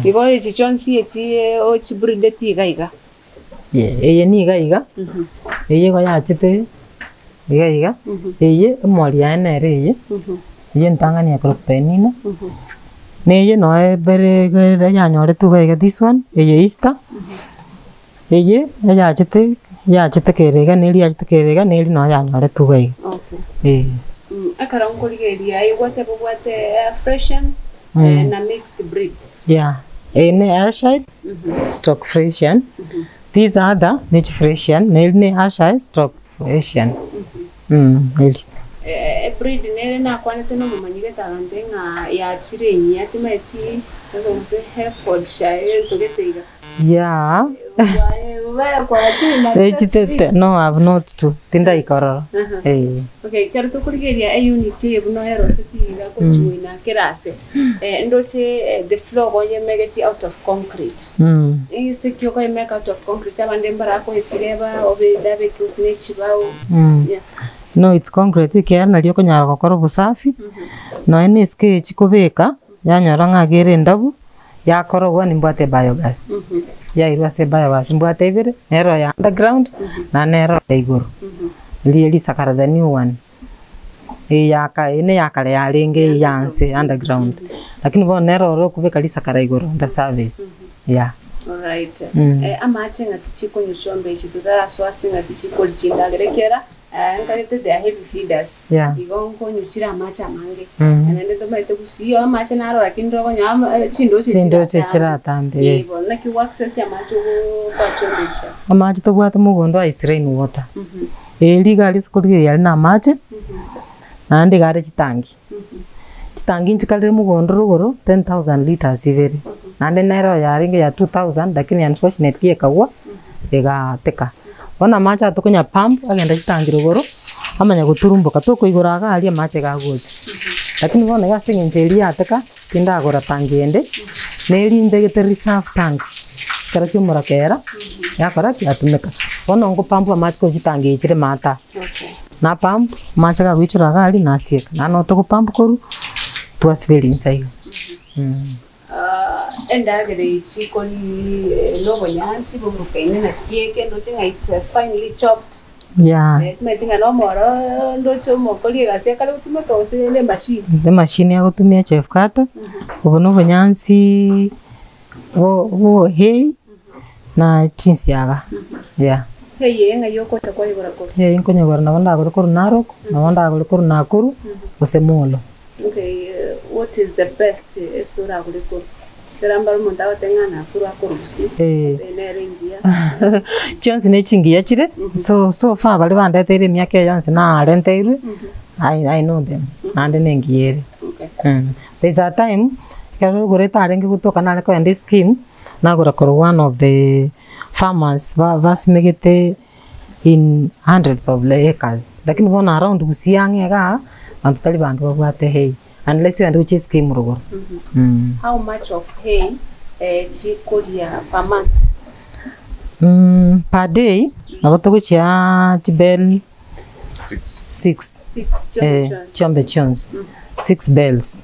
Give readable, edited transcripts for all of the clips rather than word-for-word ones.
Igo echi chionsi echi ochibreedeti iga iga. Eye niga iga, eye igo yachete iga iga, eye emori yaye nere eye, eye entang'ani ekorokwa Penina, na eye noe ebere iga yanyoretwe iga iga this one, eye Easter, eye eyachete yachete kere iga na eria yachete kere iga na eria noyo yanyoretwe iga iga, Okay. eh. Ekero nkorigereria aye gwateba obwate Fresian na mixed breeds. Yeah, eye ne Ayrshire stroke Fresian, these other ne chifresian, na eri ne Ayrshire stroke Fresian, eri. Ebreed nere nakwanete na omomanyi gete agantebia ng'a yachire enyia timaeti gose Herefordshire egento gete iga. Yeah. Echitete no I've not to tindaikorora eh. Okay, ekero tokorigereria eunit eye buna oeroseti iga goching'oina kera ase, ndoche the floor goyemegeti out of concrete. Ase ki okoyemeka out of concrete abande mbarakoetige ba obe abeke gose ne chibao. Yeah. No it's concrete ekiagera nario okonyara gokora obosafi, nonya na esike echi kobeka, yanyora ng'a iga ere endabu. Yakorogwa nimbwate biogas, yairwa ase biogas mbwate ibere, nero ya underground na nero ya igoro, riria risakara the new one. Eye ya kare eye neya kare yarenge eye ya nse underground, lakini bono nero oro okobeka risakara igoro the service yeah. Alright. Amache ng'aki chikonywa chiombe echi totarasoa ase ng'aki chikoria chindagera ekiagera Nkarete they are heavy feeders, Yeah. igo nkonywa amache amange. Mm. Naende ntomaete gusii amache naro lakini ndire okonyora chindoche Chindoche chiratambe, yes. Bono naki ogo access amache ogokoa chiombe echi aa? Amache tobwate mogondo aa is rain water. Eri iga aria ase okorigereria aria na amache, naende iga are chitangi. Chitangi nchikarire mogondo rogoro 10,000 litres ibere, naende nero yarenge ya 2,000 lakini unfortunately ekagwa egaateka. Bono amache aya tokonya pump agenda chitangi rogoro, amanya goturumboka, tokoigora iga aria amache iga agocha. Lakini bono iga ase eng'encho eria yaateka, tindagora tangi ende, na eria mbegete reserve tanks, ekero kia omorakera, yakora ki? Yatumeka. Bono ngopump amache korwa chitangi echi chire maate aa. Na pump, amache gagoichora iga aria nasieka, naende nabo togo pump korwa, twasiberia inse iga. Endagera eye chikori na obonyansi boburukaine naki eke ndoche ng'a it's finely chopped. Yeah. Timanyeti ng'a nomoro ndoche omokori egasi akare gotumeka gose ne emachine. Emachine agotumia chef cutter, obo na obonyansi bo bo hay na chinsiaga, yeah. Hay eye ng'ai okocha kwayegora korwa? Hay nkonyegora nabo ndagore korwa Narok, nabo ndagore korwa Nakuru, gose Molo. Okay, what is the best ase oragore korwa? Ekero mbare omonto agoteba ng'a Nakuru akorusia, Eh. eye nere engiya. Chionsi ne chingiya chire, so so far baria bandeteire emiaka eye yonsi narenteirwe, I I know them, naende ne engiya ere. Okay. There is a time, ekero rogoro etarenge gotoka nare kogenda escheme, nagora korwa one of the farmers ba basimegete in hundreds of acres, lakini bono around gusii ang'e igaa, abanto tari bange babwate hay, unless ogende gochia escheme rogoro. How much of hay chikoria per month? Per day, nabo togochia chibell Six. six. Six, chiombe chionsi. Chiombe chionsi, six bells.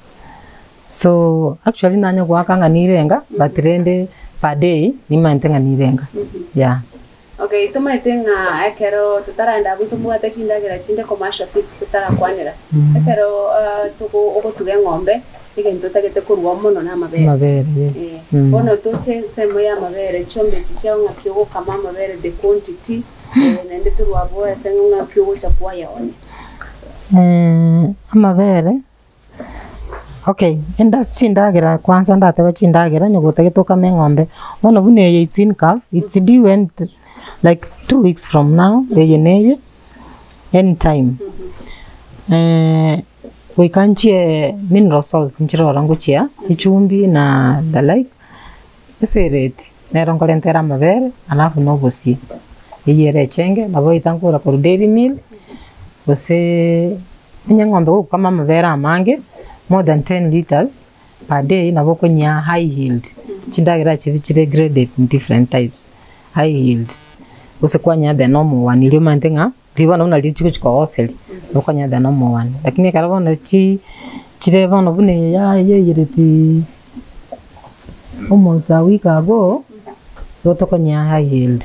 So actually nanye goaka ng'a nirenga but rende per day nimanyete ng'a nirenga yeah. Okay, tomaete ng'a ekero totaragenda abwo tobwate chindagera chinde commercial feeds totarakwanera, ekero togo ogotuga eng'ombe, egento otagete korwa mono na amabere. Amabere yes. Eh, bono toche ensemo ya amabere, chiombe echi chiao ng'aki ogokama amabere the quantity, naende torwa abwo ase ng'aki ogocha kwayaonia. Amabere. Okay, enda chindagera kwanza ndateba chindagera onye gotagete okame eng'ombe, bono buna eye it's in calf, it's due and like 2 weeks from now, eye na eye, anytime. Goika nchie mineral salts nchire ororo ngochia, chichumbi na the like, esereti nero nkorentera amabere alafu na obosie, eywo ere echenge, nabo oita nkogora korwa dairy meal, gose onye eng'ombe gokama amabere amange more than 10 litres per day nabo okonyia high yield, chindagera chiria chire graded in different types, high yield. Gose kwanyia the normal one erio omanyete ng'a riria bono buna riria chigochi kogoseria, nabo okonyia the normal one. Lakini ekero bono chi chire bono buna eye ya yaiyereti. Almost a week ago, igo tokonyea high yield,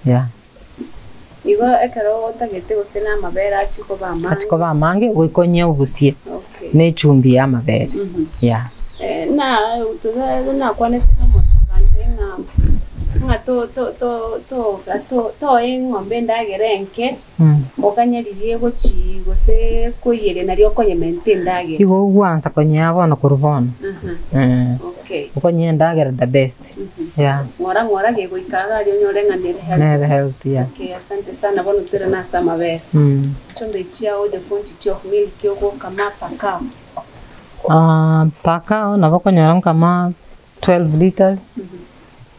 yeah. Igo ekero otagete gose na amabere achie koba amange. Achie koba amange, goika onyie obosie Okay. na echumbi ya amabere, yeah. Na tobe nakwanete na omonto agantebia ng'a ng'a to to to to to toe eng'ombe endagera enke. Okanye riria egochii gose koiyeria nario okonyementa endagera. Igo ogwansa konyea bono korwa bono. Okay. Okonyea endagera the best. Yeah. Ng'ora ng'ora gegoika iga aria onyore ng'a nere healthy. Nere healthy, yeah. Okay, asante sana bono toirane ase amabere. Chombe chiao the quantity of milk ogokama per cow. Per cow nabo okonyora nkama 12 litres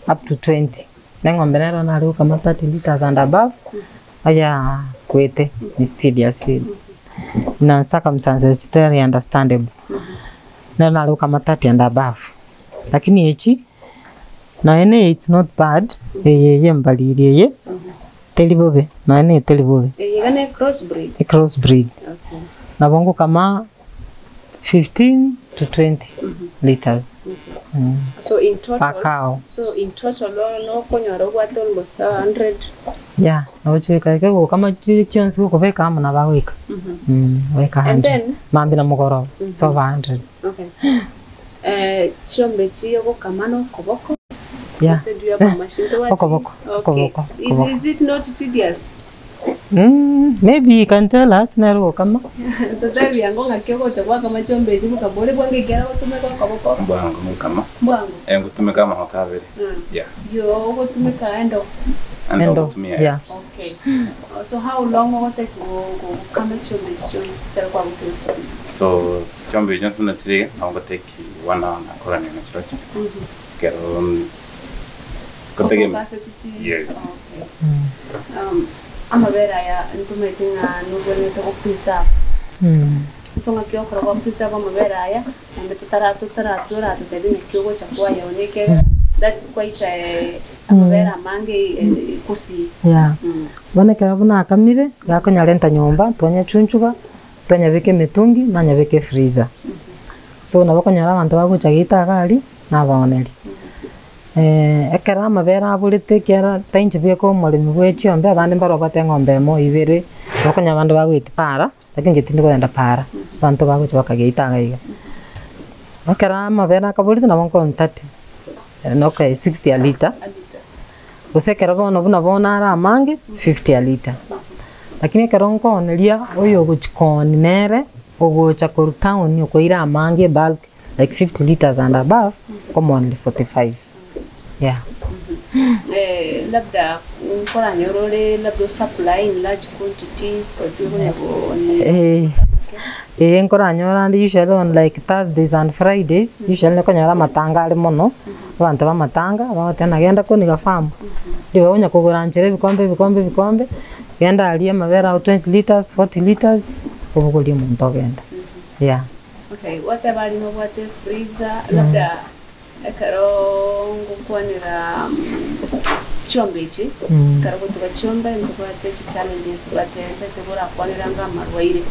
up to 20. Na eng'ombe nero nare gokama 30 litres and above, oya kwete is tedious really. Na circumstances chitari understandable. Nero nare gokama 30 and above. Lakini echi, nonya na eye it's not bad, eye eye embariri eye, teri bobe, nonya na eye teri bobe. Eye iga ne cross breed? E cross breed. Okay. Nabo ngokama 15 to 20 litres So in total, per cow. So in total nokonyora obwate almost 100. Yeah, nabo chigoika eke gokama chire chionsi gokobeka amo nabo agoika. Goika And 100. then Mambia na mogoroba, it's over 100. Okay. Eh, chiombe echi ogokama na okoboko? Yeah. Gose do you have a machine? Tobwati? Okoboko, Okay. okoboko, Is, okoboko. is it not tedious? Maybe he can tell us nere ogokama. Totebie ango ng'aki ogocha gwakama chiombe echi gokama ore bwango ekiagera ogotumeka okoboko. Mbwango ngokama. Mbwango. Eh, ngotumeka amaboko abere. Yeah. Yo ogotumeka endo. Endo Endo, ogotumia. yeah. Okay. So how long ogotake gokama chiombe echi chionsi ekero kwagokire ase So chiombe echi chionsi buna chire iga nabo ngotake one hour nakorania nachirochio. Ekero Yes. Amabere aya ntomanyete ng'a nobwenerete go preserve. So ng'aki okora gwa preserve amabere aya naende totara totara toratotebie ng'aki ogocha kwayaonia ekiagera that's quite amabere amange gusii. Yeah. Bono ekero buna akamire, gakonyarenta nyomba, twanyachunchuga, twanyabeka emetungi, nanyabeka efreezer. So nabo okonyora abanto bagocha geita iga aria, nabaoneria. Ekero amabere aborete ekiagera tainche bweka omoremi bwe chiombe abande mbarobwate eng'ombe emo ibere, okonyora abande bagoetia para, lakini inche tindi kogenda para, abanto bagocha bakageita iga iga. Ekero amabere akaborete nabo nkooni 30, okay 60 a litre, gose ekero bono buna bono are amange, 50 a litre. Lakini ekero nkooneria oyo ogochi kooni nere, ogocha korwa town okoira amange ebulk like 50 litres and above, nkomooneria 45, yeah. Labda nkoranyore ore labda o supply in large quantities oti okonya koonia Eh, eh nkoranyora ande usually on like Thursdays and Fridays, usually nikonyora amatanga are mono, abanto ba amatanga, bagoteba ng'a genda koniga farm, ribaga onya kogora nchera ebikombe ebikombe ebikombe, genda aria amabere ao 20 litres, 40 litres, obogorie omonto ogenda, yeah. Okay, gwateba aria nobwate freezer, labda ekero ngokwanera chiombe echi, ekero gotuga chiombe ntobwate chichallenges but ntete borakwanera anga amarwaire.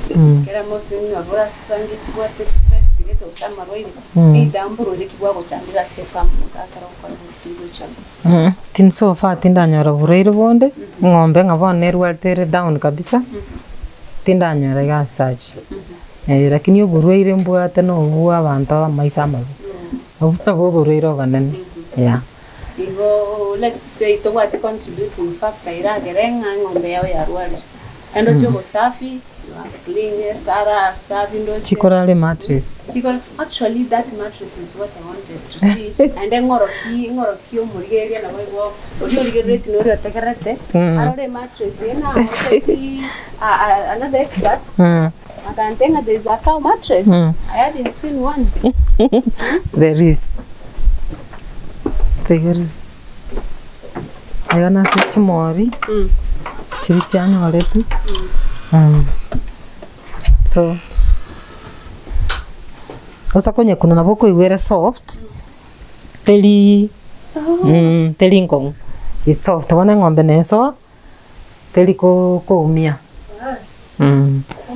Kera mose nabo orasitange chibwate chipest gete gose amarwaire, either mborwaire ki bwagochandire ase efarm ekero ogokora obotugi bwe chiombe. Tindi so far tindanyora oborwaire bonde, eng'ombe ng'a bono nerwarete ere down kabisa, tindanyora iga as such. Lakini oborwaire mbwate na obwo abanto abamaiso amabe, obwo nabwo oborwaire obonene, yeah. Igo let's say tobwate contributing factor eragere ng'a eng'ombe yao yarwarire. Naende oche obosafi, you have clean esara asafi ndoche. Chikorara emattress. Chikora actually that mattress is what I wanted to see naende ng'oroki ng'oroki omorigereria nabo igo oria origerereti na oria otegererete arore emattress eye nagotebi another expert akantebia ng'a there is a cow mattress I hadn't seen one. There is. Tegerera. Iga nase chimori, chiria chianyoretwe, so, gose konyekuna nabo okoigwa ere soft, teri teri nkong'u, it's soft bono eng'ombe nesoa, teri ko koumia. Bas.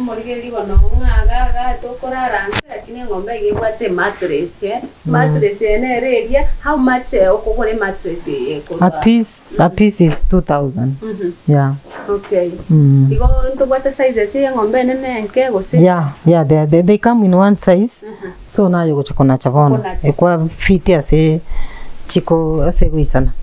Omorigereria bono ng'a iga iga tokorara nse lakini eng'ombe iga ebwate emattress eh, mattress eye nere eria, how much okogora emattress eye A ekorwa? piece, a piece is 2000. Yeah. Okay. Mm. Igo ntobwate sizes ya eng'ombe enene enke gose? Yeah, yeah, they, they, they come in one size. So naye ogocha konacha bono. Konacha. Ekwa fit ase chiko ase goisana.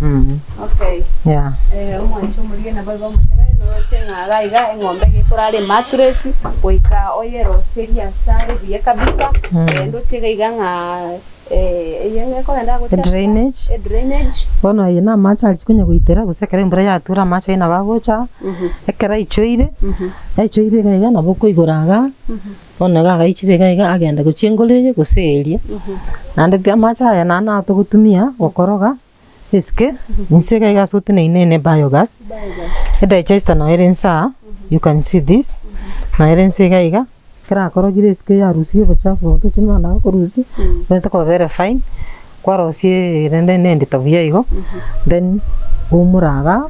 Mm. Okay. Yeah. Eh, omwancho omorigia nabo igo omotegere noroche ng'a iga iga eng'ombe iga ekorara emattress goika oyeroserie ase are buya kabisa. Eh, ndoche iga iga ng'a eh, eye ng'a ekogenda gocha Edrainage. edrainage. Bono aye na amache aria chikonya goitera gose ekero embura yature amache aye nabo agocha, ekero aichoire, aichoire iga iga nabo okoigora igaa, bono iga agaichire iga iga agenda gochia engoro eye gose eria. Naende pi amache aya naende natogotumia gokoroga esike, inse iga iga ase oteneine ne biogas, edigester noo ere inse aa, you can see this, noo ere inse iga iga. Ekero akorogire esike yarusirie obochafu obo tochia nonya na korusia, omanyete koba ere fine, kwarosia rende na endito buya igo, then oumora igaa,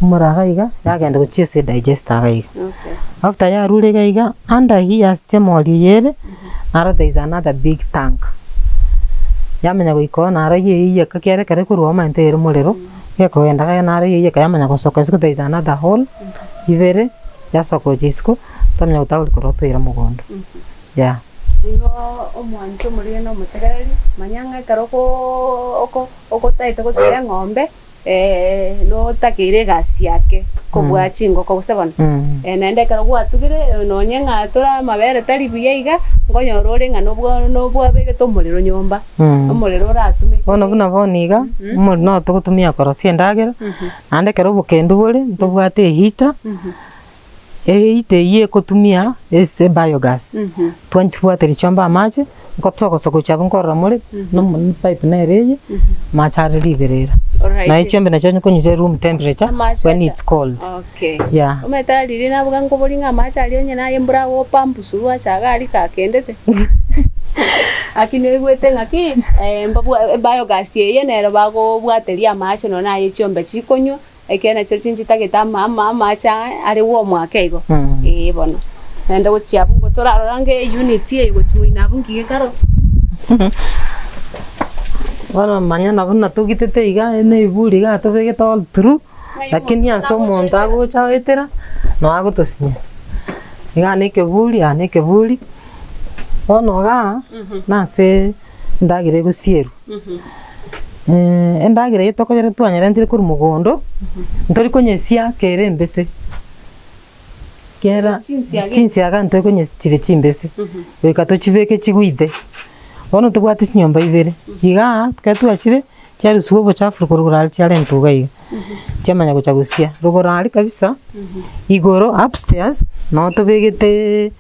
oumora iga iga, yagenda gochia ase edigester iga iga. After yarure iga iga, under here ase chemori eye ere, naro there is another big tank, yamanya goika oo naro yeiyeka ekiagera ekero ekorwa oo omanyete ere morero, gekogenda iga naro yeiyeka yamanya gosoka isiko there is another hole, ibere, yasoka gochia isiko. Twamanya gotagori korwa twaira mogondo, yeah. Nigo omwancho omoriri na omotegereri, manya ng'a ekero okoo oko okotaete gotuga eng'ombe notakeire egasi yake kobua chingoko gose bono. Naende ekero gwatugire nonye ng'a tore amabere tari buya iga, nkonyora ore ng'a nobwo nobwabegete omorero nyomba, omorero oratumeke. Bono buna bono iga, omorero noro togotumia korosia endagera, naende ekero obokendu bore, ntobwate eheater. Eheater eyio ekotumia ase biogas, twantibwate richombe amache, nkotogosa gochia abwo nkorora more, nomo pipe nere eye, amache are riberera. Alright. Naye chiombe nachio okonywa room temperature Amache when acha. it's cold. Okay. Yeah. Omanyete riria naboka nkobori ng'a amache aria onye naye mbura agopa mbusu acha iga aria kakendete. Lakini oigwete ng'aki mbabwa ebiogas eye nero bagobwateria amache nonye naye chiombe chikonywa. Ekeene nachio chinchitagete ama ama amache aa are warm ake igo, ee bono. Naende gochia abwo ngo torarora nge eunit eye gochia moino abwo nki gekaro. Bono manya nabo natogitete iga na eburi iga tobegete all through, lakini ase omonto agocha goetera, noo agotosinya. Igaa na ekeburi, aa na ekeburi, bono igaa, nase endagera egosierwa. Endagera eye tokonyora twanyerentire korwa mogondo, ntori konyesia kere embese, kera chinsiaga ntori konyesia chire chimbese, goika tochibeke chigwite. Bono tobwate chinyomba ibere, igaa ekero twachire, chiarusiwa obochafu korwa igoro aria chiarentwa iga iga, chiamanya gocha gosia. Rogoro aria kabisa, igoro upstairs, noo tobegeteeee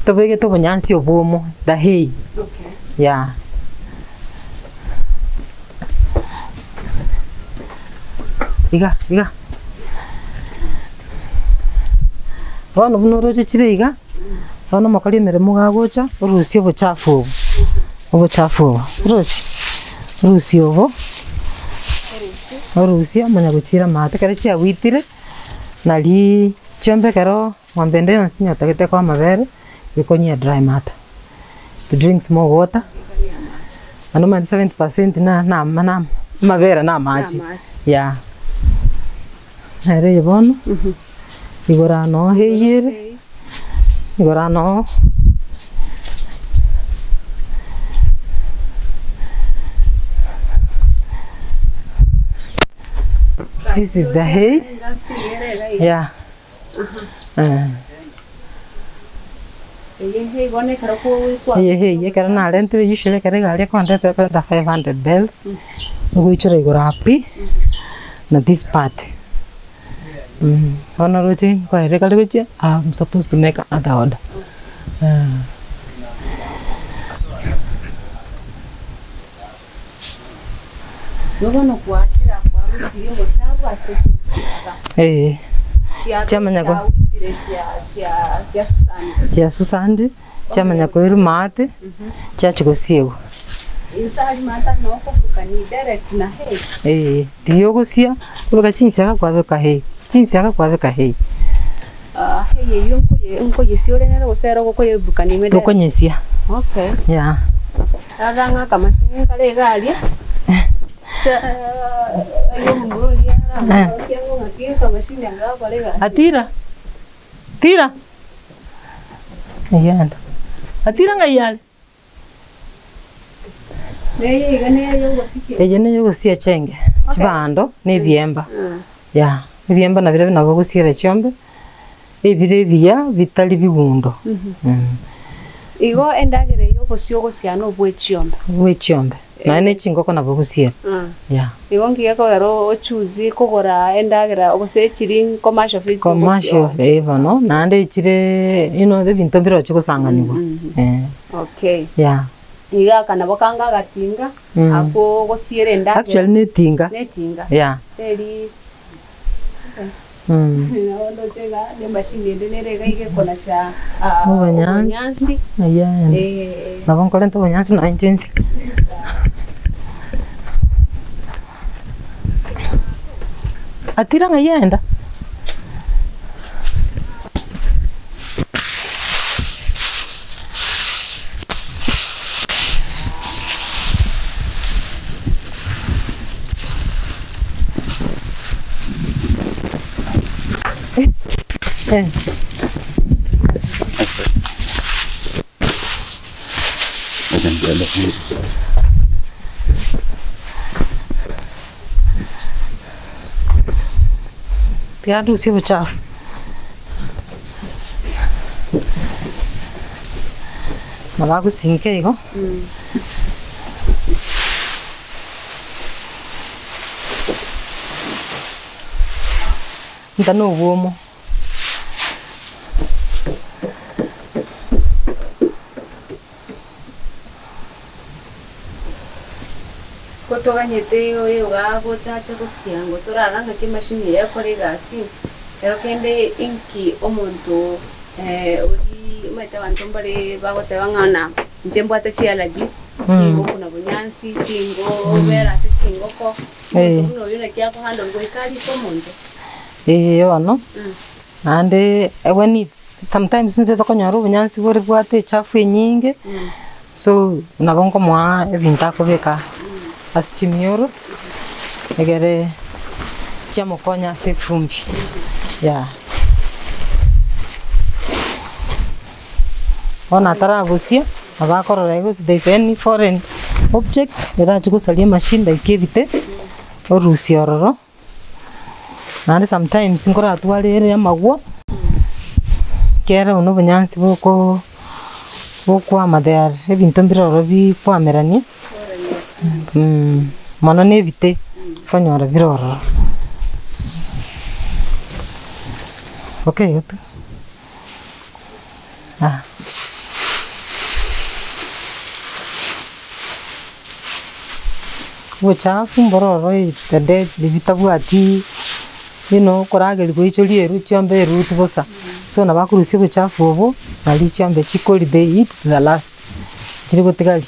tobegete obonyansi obwomo, the hay, yeah. Iga iga, bono buna oroche chire iga, bono omokori emeremo iga agocha, orusie obochafu obo, obochafu obo, oroche? Orusie obo, orusie omanye gochiira amato, ekero chiagwitire, nariiii chiombe ekero ng'ombe ende yonsi onye otagete koa amabere, ekonywa dry matter. It drinks more water, naende omanyete 70% na na na amabere na amache, yeah. Nere eye bono, igoro aa noo eyere, igoro aa noo. This is the hay, yeah. Eye hay ekero narentire usually ekero egari ekondetera ekoreta 500 bells, egoichora igoro aa pi, na this part. Bono oroche nkoereka kare gochia, I'm supposed to make another order. Igo bono gwachire kwarusirie obochafu ase chinsiaga. Ee. Chiabeire Chiamanya ko- chiawitire chia chia chia susani. Chia susandi, chiamanya koirwa maate, chiachia gosiegwa. Inse aria maate noo okoburukania direct na hay. Ee, riria ogosia, obeka chinsiaga kwabeka hay, chinsiaga kwabeka hay. Ah. Eye eywo nkoye nkoyesia ore nere gose ere ogokoyeburukania ime dere? Tokonyesia. Okay. Yeah. Rora ng'a akamashini nkare iga aria, aria omomura oria aramorokia ng'a ng'aki akamashini aka gakora egasi. Atira, tira, egenda, atira ng'ai are? Neye iga neye yogosikia. Eye neye ogosia echenge, chibando na ebiemba, yeah, ebiemba nabirobio nabo ogosiera chiombe, ebire ebiya bitari bigundo. Igo endagera eye obosie ogosia nobwe chiombe. Bwe chiombe, nonya ne chingoko nabo ogosiera, yeah. Igo nkiya kogera ochoose kogora endagera gose chiri commercial feeds ogosia. Commercial, eh bono, naende chire you know ebinto mbiroche gosang'anigwa, eh. Okay. Yeah. Iga aka nabo kanga agatinga, ako ogosiera endagera. Actually ne etinga. Ne etinga. Yeah. Eri Nabo ndoche iga ne emachine ende nere iga iga ekonacha Obonyansi. Obonyansi. Nabo nkorenta obonyansi nonya inche nsike. Atira ng'ai aenda? Tiga ndusie obochafu. Nabo agosinka igo. Nta na obwomo. Ko toganyete oyo iga gochacha gosiango torara ng'aki emachine eye ekore egasi, ekero kende inki omonto oria omanyete abanto mbare bagoteba ng'a na inche mbwate chiallergy, tingokuna bonyansi, tingobera ase chingoko, omonto buna oyio naki akohandle goika arike omonto. Eeh bono, naende when it's sometimes intwe tokonyora obonyansi bore bwate echafu enyinge, so nabo nkomoa ebinto akobeka ase chimioro, egere chiamokonya ase efumbi, yeah. Bono ataragosia, nabo akorora igo if there is any foreign object erache gosaria emachine like ebite, orusia ororo. Naende sometimes nkoratware ere amagwo, ekiagera buna obonyansi boko bokwama there are ebinto mbire ororo bikwamerania, mono na ebite okonyora bire ororo. Okay igo tu. Obochafu mboro ororo ebitende bitabwati you know okorageria goichoria eru chiombe eruti bosa, so nabo akorusia obochafu obwo, naria chiombe chikoria they eat to the last, chiri gotigaria.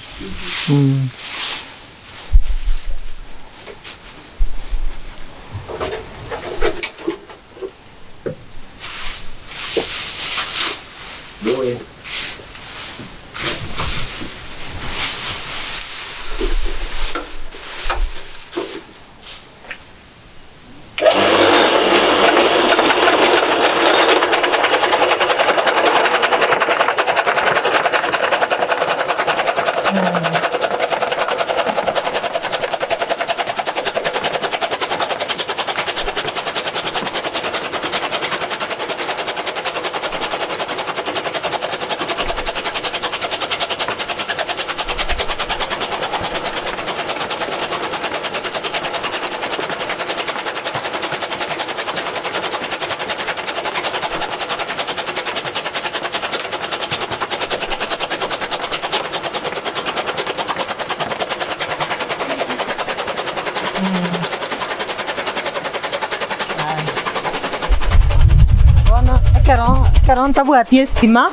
Bono ekero ekero ntabwati estima,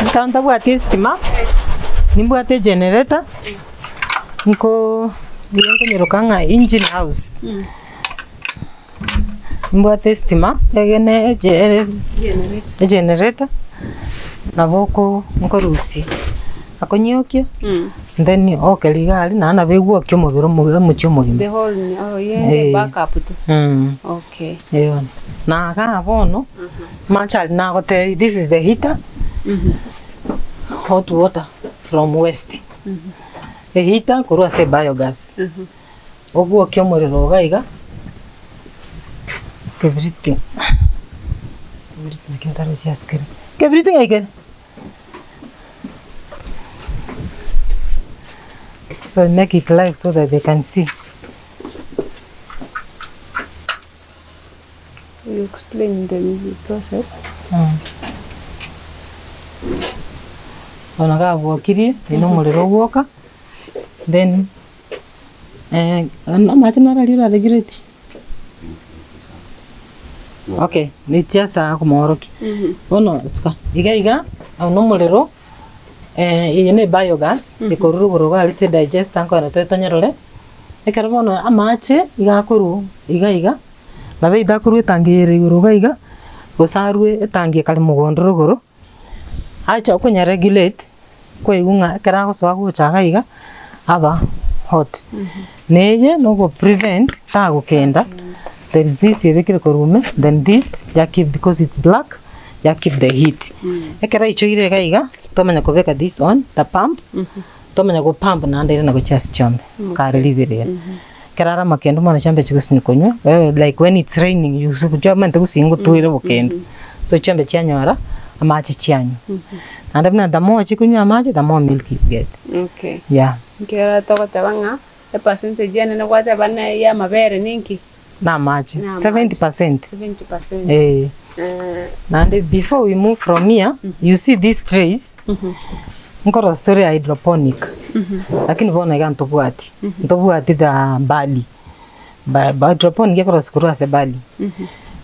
ekero ntabwati estima, nimbwate egenerator, nko nigo nkonyeroka ng'a engine house. Nimbwate estima egene egenerator nabo oko nkorusia akonyiokia then oke riga aria naende nabo egwokia omobere omo omochie omogima. The whole ni oh yeah Eh. back up tu. Okay. Eh bono. Na igaa bono, amache aria nagotebia this is the heater, hot water from west. Eheater korwa ase ebiogas. Ogwokia omorero iga iga, kebiriti, kebiriti naki ntaroche ase kere, kebiriti ng'ai kere? So I make it live so that they can see. You explain the process. Bono gabwokirie, oyo na omorero ogwoka, then amache naro aria oraregurate? Okay, nichiasa komoorokia. Bono tuka iga iga, oyo na omorero, eye na ebiogas, ekorwa rogoro iga aria ase edigester nkoenda tore tonyerore, ekero bono amache iga akorwa iga iga, nabo either akorwa etangi ere igoro iga iga, gose arwe etangi ekare mogondo rogoro, acha okonya regulate, kwaigwa ng'a ekero agosoa gocha iga iga, aba hot. Na eye na ogo prevent tagokenda, there is this ebekire korwa ime, then this ya keep because it's black, ya keep the heat. Ekero aichoire iga iga, twamanya kobeka this on, the pump, twamanya go pump naende ere nagochia ase chiombe, kare riberera. Ekero are amakendu mono chiombe chigosinywa konywa, like when it's raining you see chiombe gose ngotwere obokendu, so chiombe chianyora amache chianywa. Naende buna the more chikonywa amache, the more milk you get. Okay. Yeah. Ekero togoteba ng'a epercentage enene gwateba na ya amabere ninki? Na amache, Na amache. 70%. 70%. Eh. Eh, Naende before we move from here, you see these trays, nkorosia tore hydroponic, lakini bono iga ntobwati, ntobwati the barley. Ba ba hydroponic ekorosia korwa ase barley.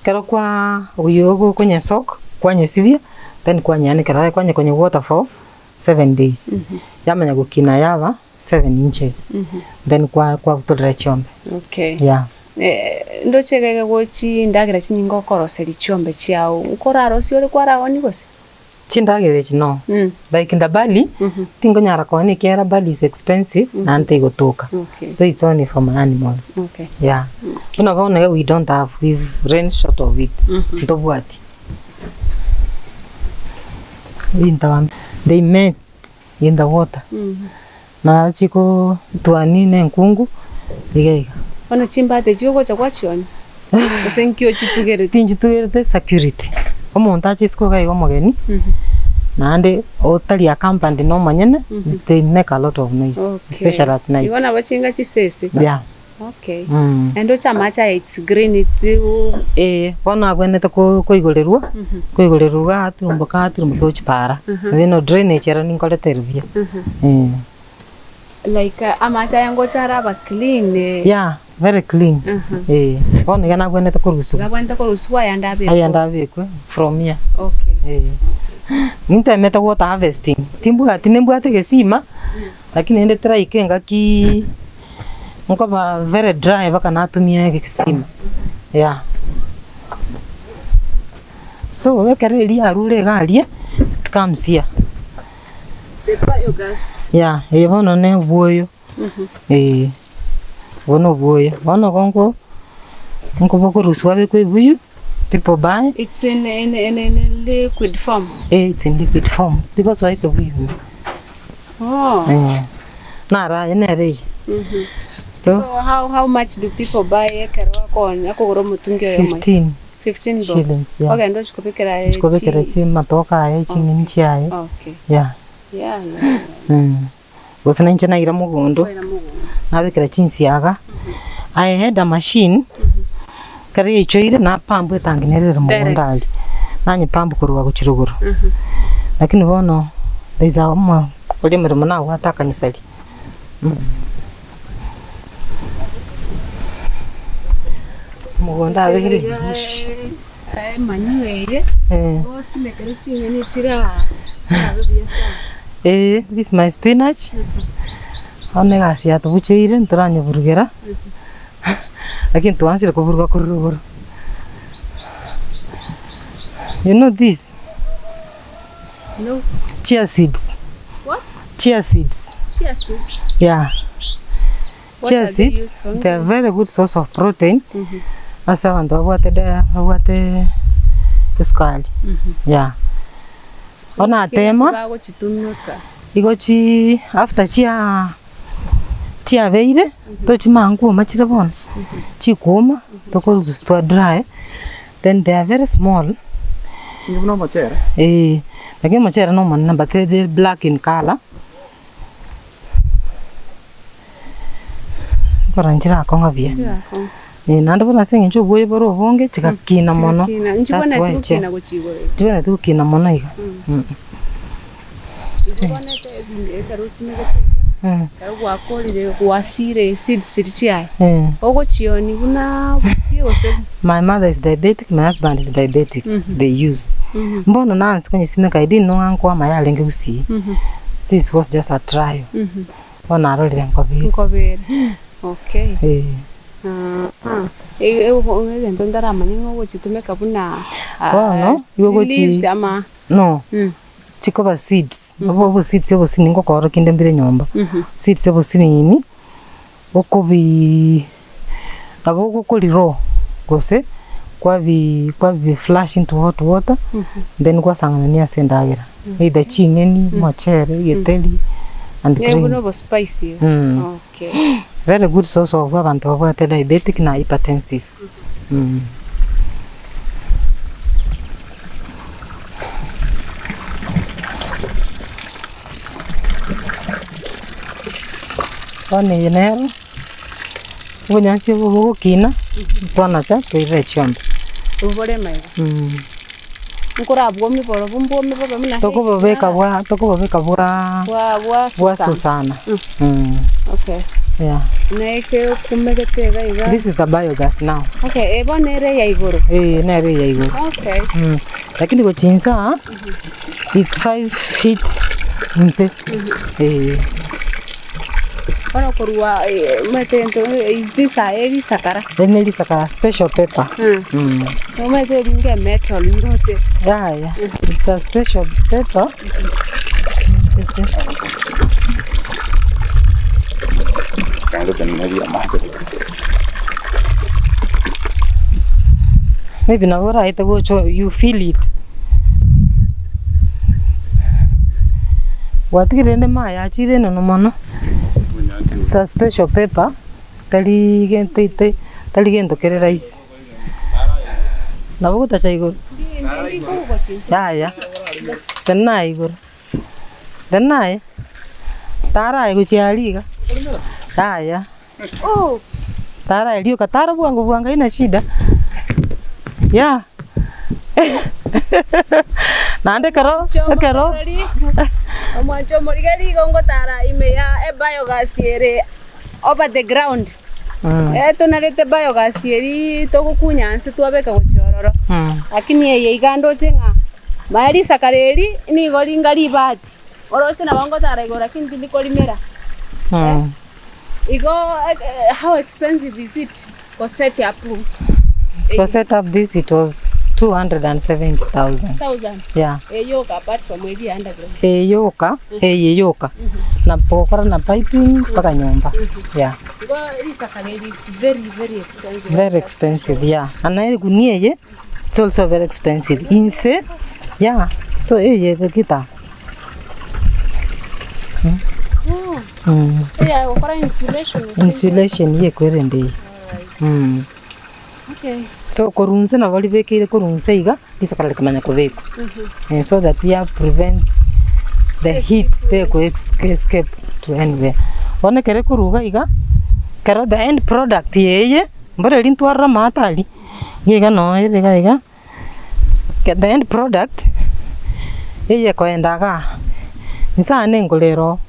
Ekero kwa oyo okonyesoak, kwanyesibia, then kwanyeanekera aye kwanya konye water for 7 days. Yamanya gokina yaba 7 inches, then kwa kwabutorera chiombe. Okay. Yeah. Eh, ndoche iga iga gochi endagera chinyinge okoroseria chiombe chiago, nkorarosie ore kwaraoni gose? Chindagera echi no. Like the barley, tinkonyara koonia ekiagera barley is expensive, naende tegotoka. Okay. So it's only for my animals. Okay. Yeah. Buna bono iga we don't have, we've run short of it. Ntobwati. Into they met in the water. Na chiko twani na enkungu, iga iga. Bono chimbate echio ogocha gwachionia? Gose nki ochitugerete? Tinchitugerete security. Omonto ache isiko iga iga omogeni, naende otari accompanied na omonyene, they make a lot of noise, especially at night. Igo nabo chinga chisese? Yeah. Okay. Naende oche amache aya it's green it's Eh, bono abwenerete ko- koigorerwa, koigorerwa iga atirumboka atirumboka gochia para. Beno drainage ero ninkorete ere buya. Eh. Like amache aya ngocha araba clean eh. Yeah, very clean. Eh, bono iga nabwenerete korusiwa. Iga abwenerete korusiwa ayande abekwe. Ayande abekwe from here. Okay. Eh. Nintemete water harvesting, timbwati nimbwate egesima, lakini rende teraika engaki nkoba very dry mpaka natumia egesima, yeah. So ekero eria yarure iga aria, it comes here. The biogas. Yeah, eye bono ne obwoyo, eh, obo na obwoyo. Bono igo nko nkoba okorusiwa abekwe ebuyu, people buy. It's in, in, in, in liquid form. Eh, it's in liquid form, because waika ebuyu ime. Oh. Eh, naro aye nere eye. So, So how, how much do people buy ekero akoonia akogora omotungi oyomo? 15 15 bob. shillings, yeah. Ogenda ochikobekera Chikobekera chimatoke aye, ching'eni chiaye. Okay. Yeah. Yeah. Gose nainche naira mogondo, Koira mogondo. nabekera chinsiaga, I had a machine, ekero yaichoire napump etangi nere ere mogondo Direct. aria. Nanyepump korwa gochia rogoro. Lakini bono, there is a omo oria emeremo nabwate akanyisaria. Omogondo abeire ebush. Emanure eye Eh. osimekere ching'eni chira chirabe buya sana. Eh, this my spinach. Bono egasi yatobucheire ntoranyeburugera, lakini twansire koburuga korwa rogoro. You know this? No. Chia seeds. What? Chia seeds. Chia seeds. Yeah. What Chia are they seeds, used for? they are very good source of protein. Ase abanto babwate dia babwate esukari. Yeah. Bono natema Bagochitumeka. igo chi after chia chiabeire tochimanya nkwoma chire bono, chikwoma tokorusia twa dry then they are very small. Inche buna omochere. Eh, lakini omochere na omonene but they black in colour. Nkora nchirakong'a buya. Eh, naende bono ase eng'encho obwoyo bore obonge chigakina mono. Chigakina. That's why Nchibwenereti chia gokina gochia igoro iga. chibwenereti gokina mono iga. Igo bono ekero osimegete iga, ekero gwakorire gwasire seeds chiria chiaye, ogochionia buna obosie gose. My mother is diabetic, my husband is diabetic, they use. Mbono naanse konyesimeka I didn't know ng'a nkoa amaye arenge gusii. This was just a trial. Bono narorire nkobere. Nkobere. Okay. Eh. Aha. Egento ntaramanye ng'a ogochitumeka buna Bono, igo chi ogochi- leaves ama No. Chikoba seeds, obo obo seeds obosini ngokorokia inde mbire nyomba. Seeds obosinini, okobi nabo ogokori raw gose kwabi kwabi flush into hot water then kwasang'anania ase endagera either ching'eni, omochere, egeteri and Nigo buna obo greens. spice iga. Okay. Very good source of abanto babwate diabetic na hypertensive. Bono eye nero, obonyansi obo bogokina, twanacha toirere chiombe. Obore maiga. Nkorabwomi borobu mbwomi bobe buna Tokobobeka bwa tokobobeka bwa bwa bwa bwasusana. Okay. Yeah. Na eke okumegete iga iga. This is the biogas now. Okay, eh bono ere ya igoro. Eh, nere ya igoro. Okay. Lakini gochinsa it's 5 feet inse. Eh. Bono korwa eh, omanyete egento eh, is this a erisakara? Eri ne risakara special paper. Omanyete eringa emetal ndoche. Yaya, it's a special paper. This is- Maybe nabo oraete gocha you feel it. Gwatigire rende mayachire enono mono. It's a special paper, tari gento ite tari gento kere rahisi. Nabo ogotacha igoro. Yaya, tenena aye igoro, tenena aye, tara aye gochia aria iga, yaya. Tara aye rioka, tara bwango bwango haina shida, yeah. Naende ekero ekero. Omwancho omorigeri igo ngotara ime ya ebiogas ere over the ground. Eh, tonarete biogas eri togokunya nse twabeka gochia ororo. Lakini eye iga ndoche ng'a maya risakara eri nigo ringa ribati. Orose nabo ngotara igoro lakini tindi korimera. Igo how expensive is it go set up? To set up this it was 270,000. Thousand. Yeah. Eyoka apart from eri underground. Eyoka, eye yoka. Na pokora na piping mpaka nyumba. Yeah. Igo risakara eri it's very very expensive. Very expensive, yeah. And naye gunia eye it's also very expensive. Inse, yeah. So eye gita. Eya gokora insulation. Insulation ye kwerende eye. Okay. So korwa inse nabo ribekeire korwa inse iga, risakara rikamanya kobekwa. Eh, so that ya prevent the heat teko escape to anywhere. Bono ekero ekoruga iga, ekero the end product yeye, mbore eri ntwarire amato aria, iga iga noo ere iga iga, the end product, eye ekoenda igaa, inse aa nengoro ere oo.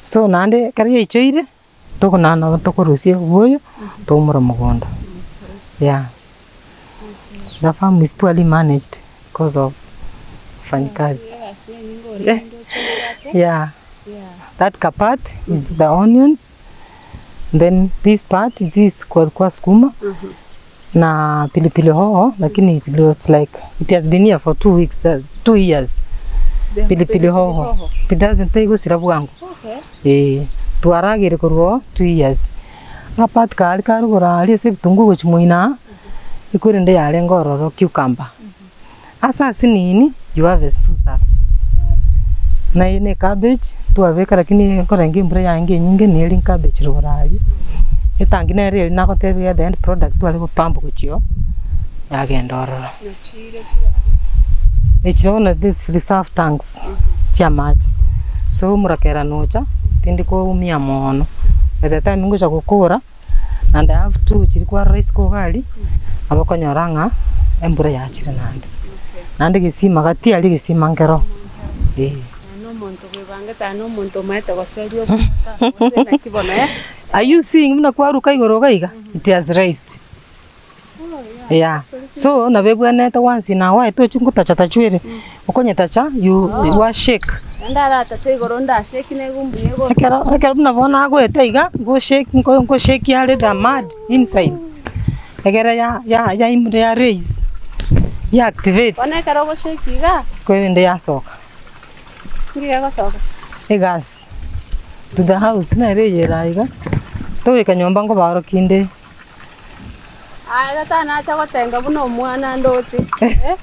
So naende ekero yaichoire, tokonana nabo tokorusia obwoyo, toumora mogondo, yeah. The farm is poorly managed because of wafanyikazi. Yeah. That part is the onions. Then this part, this kwa, kwa sukuma. Na pilipili hoho lakini it looks like it has been here for 2 weeks, 2 years. Pilipili hoho it doesn't tegosira bwango. Eh, twaragire korwa oo 2 years. Apart kari karugoro aria ase ebitunguo gochia moino ekwerende yarenge ororo cucumber. Ase asinini you harvest two sacks. Na eye ne cabbage twabeka lakini nkorenge embura yaenge enyinge neri cabbage rogoro aria. Etangi nere eria nagotebia the end product tware gopump gochia oo yagenda ororo. Echi bono this reserve tanks chia amache. So omorakera nocha tindi koumia mono. By the time ngocha gokora and I have to chiri kwarora isiko iga aria nabo okonyora ng'a embura yachire naende. Naende egesima gati aria egesima nkero eh. Nomonto bwebangete aa nomonto omaete goseria obwata gose naki bono eh? Are you seeing buna kwaruka igoro iga iga? It has raised. Yeah. So nabo ebwenerete once in a while tochi ngotachatachwa ere, okonyetacha you washake. Ndaratacha igoro ndashake naigo mbuya igo. Ekero ekero buna bono agoeta iga, ngoshake nko ngoshake are the mud inside, egere ya ya ya ya raise, ya activate. Bono ekero ogoshake iga, Kwerende yasoka. Nki gegosoka? Egas to the house nere eyere iga, togoika nyomba nkobaorokia inde. Aye gatanacha gotenga buna omwana ndoche. Eh?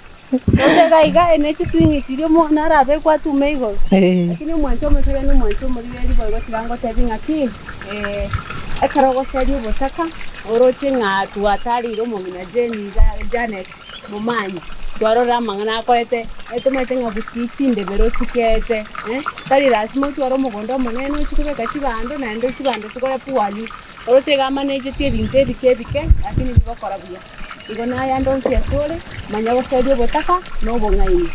Ndoche iga iga ene chiswing chiria omwana arabekwe atume igoro. Lakini omwancho omotebe na omwancho omorigeri boigo tiga ngotebi ng'aki ekero ogoseria obotaka oroche ng'a twatarire omong'ina Jane iga Janet Momanyi twarora amang'ana akorete tomaete ng'a gusii chindebero chikete tari lasima otware omogondo omonene ochie kobeka chibando naende chibando chikore poorly oroche iga amanageti ebinto ebike ebike lakini bigokora buya. Igo naye onsi ase ore manya goseria obotaka na obong'aini.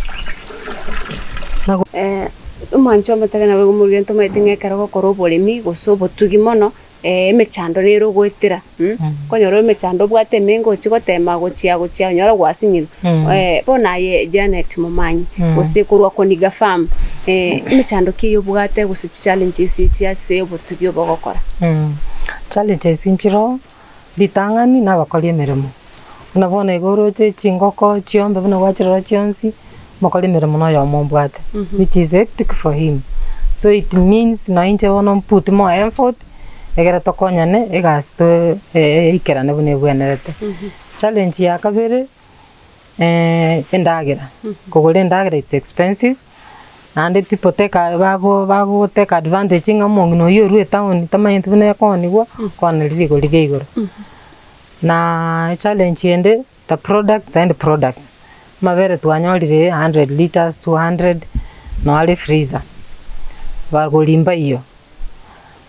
Omwancho omotebe nabo omorwire ntomaete ng'a ekero ogokora oboremi gose obotugi mono emechando nere ogoetera okonyora emechando obwate emenge ochia gotema gochia gochia onyora gwasinyirwe. Bono aye Janet Momanyi gose korwa Koniga Farm emechando ki eywo obwate gose chichallenges echi ase obotugi obo ogokora? Challenges nchiroo, ritang'ani nabakori emeremo, buna bono iga oroche chingoko, chiombe buna gwachirora chionsi, omokori emeremo na oyomo mbwate, which is hectic for him. So it means na inche bono put more effort, egere tokonyane egasi to eikerane buna ebwenerete. Challenge ya kabere, endagera, kogora endagera it's expensive, naende people take bago bago take advantage ng'a omong'ina oywo orwa etown tamanyeti buna ekooniwa, kooneri rigori ria igoro. Na challenge ende, the products and products, amabere twanyorire 100 litres, 200, noare freezer, bagori mbaiyo.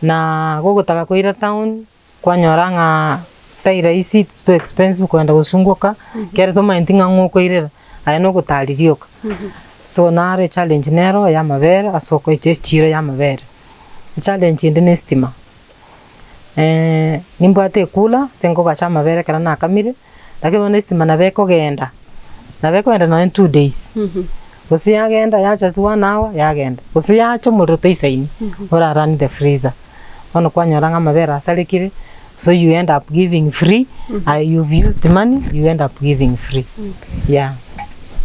Na gogotaka koira town, kwanyora ng'a tai rahisi, it's too expensive kogenda gosunguka, ekero tomaeti ng'a ng'o okoirera, aye na ogotari rioka. So naro echallenge nero ya amabere ase okoicha echiro ya amabere. Echallenge ende na estima, nimbwate ecooler ase nkogacha amabere ekero nakamire, lakini bono estima nabo ekogenda, nabo ekogenda nonye 2 days, gose yagenda yacha ase 1 hour yagenda, gose yacha omorero toisaini, ora run the freezer. Bono kwanyora ng'a amabere asarekire, so you end up giving free, aye you've used money, you end up giving free. Yeah,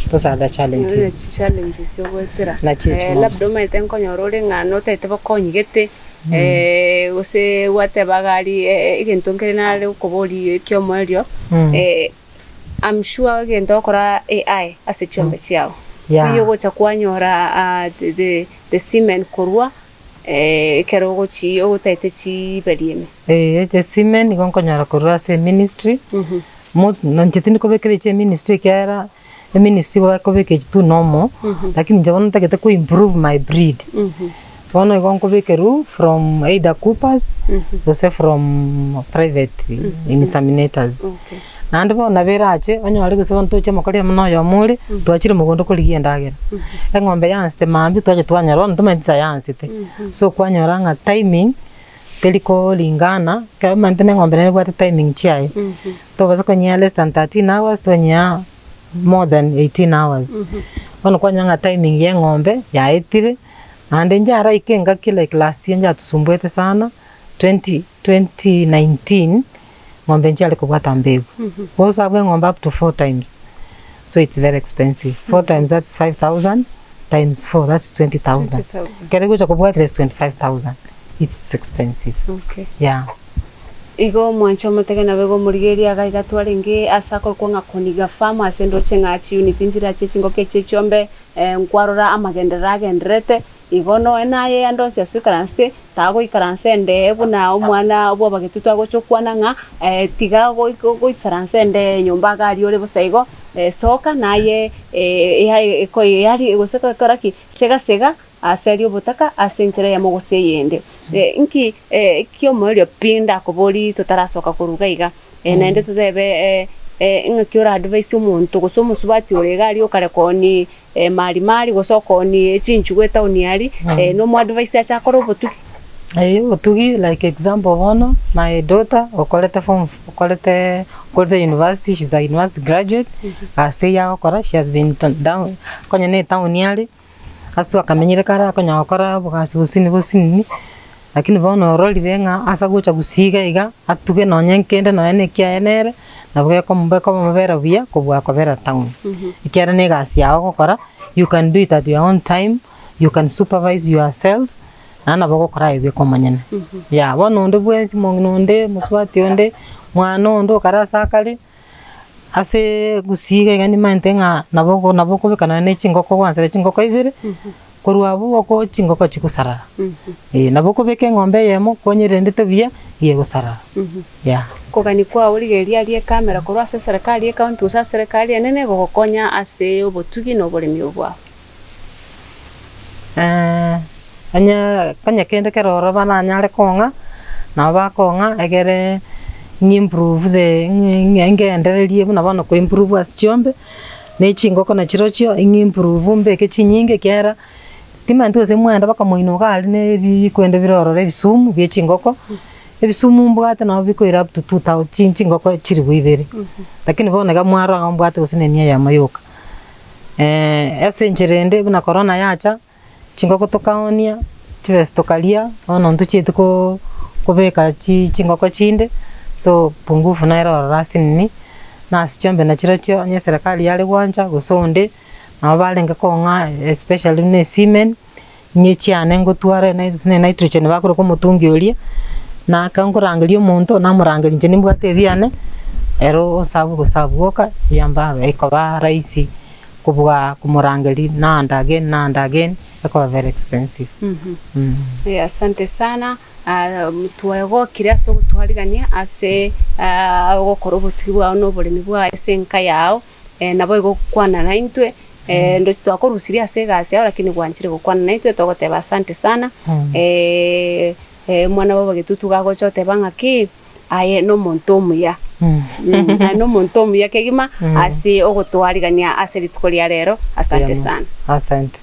those are the challenges. Challenges ogoetera. Nachi chimono. Labda omaete nkonyora ore ng'a notagete bokonyigete gose gwateba gari egento nkere nare gokobori ekiomoerio. I'm sure egento ogokora AI ase chiombe chiago. Niyo ogocha kwanyora the semen korwa ekero ogochi ogotagete chiberi ime. Eh, the semen nigo nkonyora korwa ase ministry, mo inche tindi kobekera echi eministry ekiagera, eministry igo bakobeka echi tu normal, lakini inche bono ntagete ko improve my breed. Bono igo nkobekerwa from either Coopers, gose from private inseminators. Naende bono nabo erache, onyore gose bono toche omokori amo na oyomo ore, twachire mogondo korigia endagera. Eng'ombe yansete mambia twacha twanyora, bono ntomanyeti nsa yansete. So kwanyora ng'a timing, teri kolingana, ekero omanyete na eng'ombe nere ebwate timing chiaye. Tobasa konyia less than 13 hours, twanyia more than 18 hours. Bono kwanyora ng'a timing ya eng'ombe yaetire, naende njaraika engaki like last year njatusumbuete sana, 2019. Ng'ombe nchiare kobwata mbegu. Ogosabu eng'ombe up to four times, so it's very expensive. Four times that's 5000 times four that's 20000. 20,000. Ekero egocha kobwatera is 25000. It's expensive. Okay. Yeah. Igo omwancha omotege nabo igo omorigereria iga iga twarenge ase akorokwa ng'a Koniga Farm ase ndoche ng'a chiunit nchirache chingoko echi chiombe nkwarora amagenderero agendererete Igo noe naye ande onsi ase oikaransete, tagoikaransa ende buna omwana bw'abagetutu agocha okwana ng'a tiga goisaransa ende nyomba iga aria ore bosa igo, soka naye gose kora ki? Sega sega ase aria obotaka ase enchera eyemo gose eyende. Inki kiomoerio pi ndakoborie totarasoka korwa iga iga? Naende totebe ng'aki ora advise omonto gose omosubati ore iga aria okare koonia Mari mari gose okoonie chinchugu etaoni aria, nomoadvise ache akore obotugi. Eeh obotugi like example bono my daughter okorete form okorete okorete university she's a university graduate ase teiyo agokora she has been down konya na etaoni are ase twakamenyire kare akonya gokora obogasi bosini bosini Lakini bono ororire ng'a ase agocha gusii iga iga, atuge nonye nkende nonye na ekiaye nere, nabo gekomobera buya kobua kobera town. Ekiagera na egasi yago ogokora, you can do it at your own time, you can supervise yourself, naende nabo ogokora aye bweka omonyene. Yah, bono onde bwensi mong'ina onde, mosubati onde, mwana onde okare ase akare, Ase gusii iga iga nimanyete ng'a nabo oko nabo okobeka nonya na echingoko gwansera chingoko ibere, korwa abwo oko chingoko chigosarara. Eh, nabo okobeka eng'ombe eyemo konyerendete buya, iga egosarara, yeah. Kogania kwao rigereria aria ekamera korwa ase eserekari y'ecounty gose ase eserekari enene gogokonya ase obotugi na oboremi obwao. Onye onye kende kere ororo baranyare kong'a, nabo bakong'a egere ng'improve the ng'endererie buna bono koimprove ase chiombe, na echingoko nachirochio ng'improve mbeke chinyinge ekiagera, timanyeti gose mwagenda mpaka moino iga aria na ebikwende bire ororo ebisumu bia echingoko, ebisumu mbwate nabo bikoira up to two thou chingoko chilifu ibere, lakini bono iga mwarora ng'a mbwate gose na emia eyemo yoka. Ase enchera ende buna korona yacha, chingoko tokaonia, chibesa tokaria, bono ntochieti ko kobeka chi chingoko chinde, so pungufu nere ororo ase nini, na ase chiombe nachirochio onye eserekari yare gwancha gose onde, nabo barenge kong'a especially buna esimen, inye chiane ngotwara gose nitrogen bakoroka omotungi oria, naka nkorangeria omonto, namorangeria inche nimbwate ebiane, ero osabu gosabu gwoka yamba ekoba rahisi kobua komorangeria now and again now and again, ekoba very expensive. Eh, asante sana twegokire ase ogotwarigania ase ogokora obotugi bwao na oboremi bwao ase enka yao. Naboigo gokwana naintwe, ndoche twakorusirie ase egasi yao lakini gwanchire gokwana naintwe togoteba asante sana, omwana bwa obogetutu iga agocha oteba ng'aki, aye nomonto omuya, aye nomonto omuya kegima ase ogotwarigania ase rituko ria rero, asante sana. Asante.